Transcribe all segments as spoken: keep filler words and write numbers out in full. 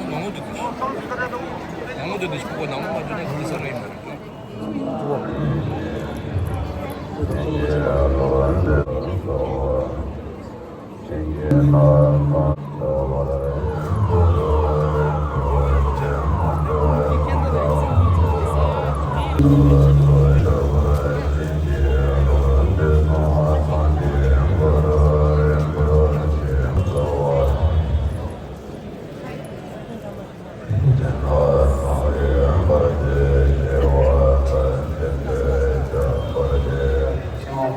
ནང་དུ་ནང་དུ་འདི་ཤོག་པ་ནང་མ་འདུག་ན་ཁུ་ས་རེད། ཆེན་མོ།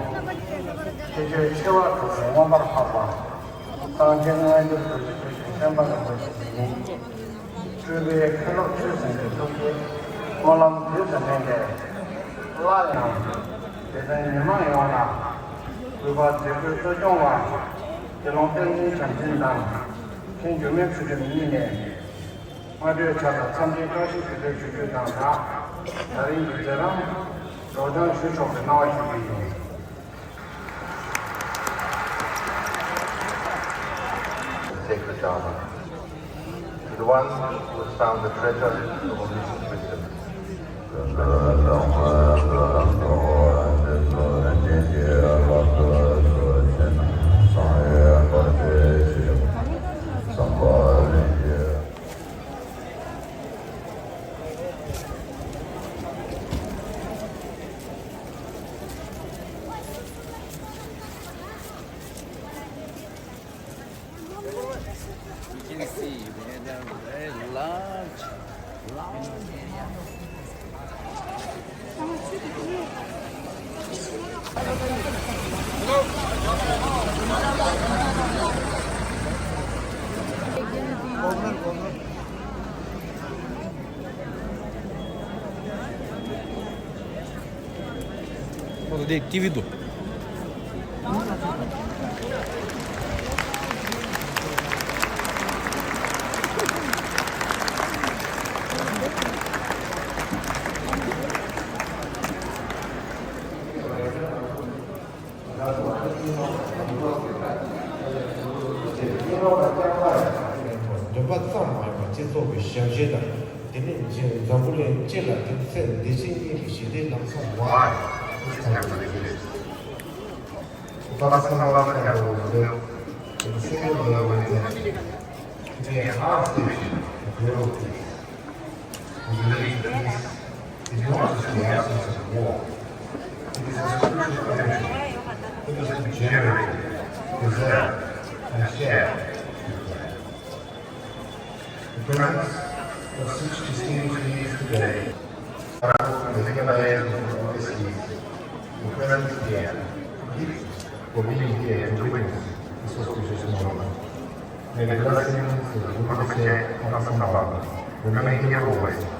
ཁྱད་ཆོས་ཆེ་བ་དྲུག་གི་མངོན་པར་འཕགས་པ། སངས་རྒྱས་མངོན་བརྗོད་རྡོ་རྗེ་ཐེག་པའི་སེམས་དཔའ་རིན་པོ་ཆེ་ཡིན། སྤྲུལ་པའི་མཁན་སློབ་ཆོས་སེང་གེའི་ཐུགས་བསྐྱེད་སྨོན་ལམ་རྒྱུན་དུ་ལྡན་པས། སླར་ཡང་དད་ལྡན་མི་མང་ཡོངས་ལ་གུས་པ་མཛད་སྒོའི་གཙོ་སྐྱོང་བ་དགེ་སློང་བསྟན་འཛིན་བྱམས་ཆེན་དང་། མཁན་འཇིགས་མེད་ཚུལ་ཁྲིམས་གཉིས་ནས། སྔ་དྲོའི་ཆར་དང་མཚམས་སྤྲིན་བཀྲ་ཤིས་བདེ་ལེགས་ཞུ་རྒྱུ་དང་སྦྲགས། ད་རིང་གི་མཛད་རིམ་སྒྲོག་སྦྱང་ཞུ་ཆོག་པའི་གནང་བ་ཞུ་རྒྱུ་ཡིན། Sacred honor to the ones who have found the treasure of omniscient wisdom. You can see they have a very large, large area. ཁོ་ཚོ་དེ་ཊི་ཝི་འདུག་འདོན་པ་ཙམ་མ་ཡིན་པར་སྤྱི་ཚོགས་ཀྱི་ཞབས་ཕྱི་དང་། དེ་ནས་འཛམ་བུ་གླིང་སྤྱི་ལ་དེ་ཚེ་འདི་ཕྱི་གཉིས་ཀྱི་ཞི་བདེའི་ལམ་སྲོལ་ངོ་མ་ཡིན་པ་ཞིག་དང་། Today, our station, the world peace. We believe that peace is not just the absence of war. It is a spiritual energy that must be generated, preserved, and shared. The presence of such distinguished leaders today are the Himalayas of the Northeast. The presence here, for being here to witness this auspicious moment. May the blessings of the Rinpoche of Assam remain here always.